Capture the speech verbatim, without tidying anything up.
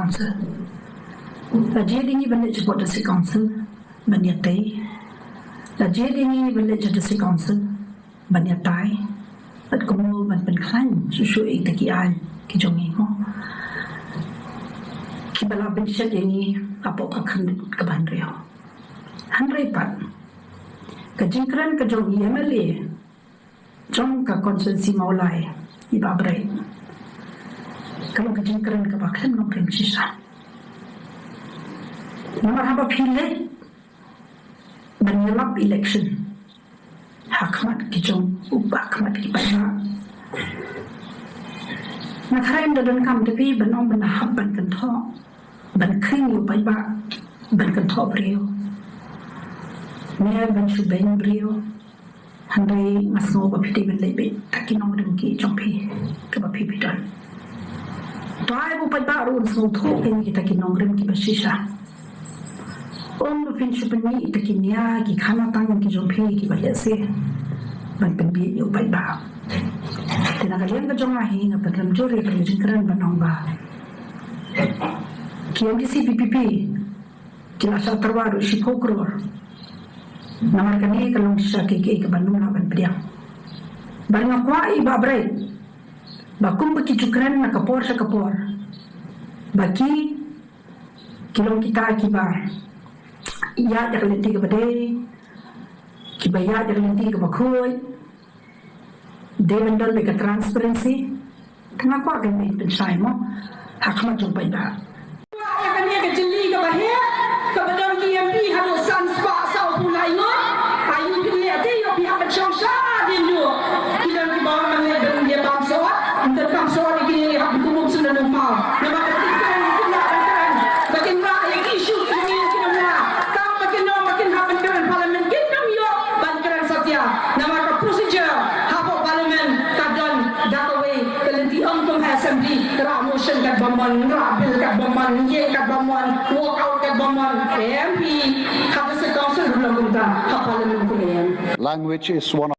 Council. La jied ïa ngi ban leit sha District Council ban ïatei. La jied ïa ngi ban leit sha District Council ban ïatai. Bad kumno ban pynkhlaiñ shuh shuh ïa kita ki aiñ ki jong ngi mo. Kiba la bynshet ïa ngi hapoh ka khyrnit kaba hynriew. Hynrei pat ka jingkren ka jong i M L A jong ka constituency Mawlai, i Bah Bright, ka long ka jingkren kaba khlem nongrim shisha. Namar haba phi leit ban ïalap election ha khmat ki jong u, ha khmat ki paidbah, nga tharai ym da donkam te phi ban ong ban hap ban kynthoh, ban khring ïa u paidbah, ban kynthoh briew ne ban shu beiñ briew. Hynrei nga sngew ba phi dei ban leh beit da ki nongrim ki jong phi kaba phi phi don. To ai ba u paidbah ruh un sngewthuh ïa kita ki nongrim kiba shisha. Ym ba phin shu pynmih ïa kita ki nia ki khana tang ki jong phi kiba lehse ban pynbieit ïa u paidbah. Te na ka liang ka jong nga hi nga pynrem jur ïa ka jingkren ban ong ba ki M D C V P P ki la shah tyrwa ruh shiphew klur. Namar kane ka long shisha kaei kaei kaba nym lah ban pdiang. Bad nga kwah ïa i Bah Bright ba kumba ki ju kren na ka por sha ka por ba ki, ki long kita kiba ïaid ïa ka lynti kaba dei, kiba ïaid ïa ka lynti kaba khuid, dei ban don beit ka transparency. Te nga kwah ban pynshai mo ha khmat jong paidbah. Ïa kane ka jylli kaba heh kaba don ki M P haduh san spah sawphew lai ngut. Aïu phi leh te ïoh phi hap ban shong shadien duh. Ki don kiba wan ban leh ban leh bam sawat, ym donkam sawat ïa kine, hap ban kum sendon ym pau. Namar ka kren kin lah ban kren, ba kin rah ïa ki issue ki jong ngi ki nong la. Tang ba kin ong ba kin hap ban kren Parliament kin ym ïoh ban kren satia. Namar ka procedure hapoh Parliament ka don da kawei ka lynti, ym kum ha Assembly, rah motion katba mon, rah bill katba mon, ïeng katba mon, walk out katba mon. M P ha District Council ruh long kumta, ha Parliament ruh long. Language is one of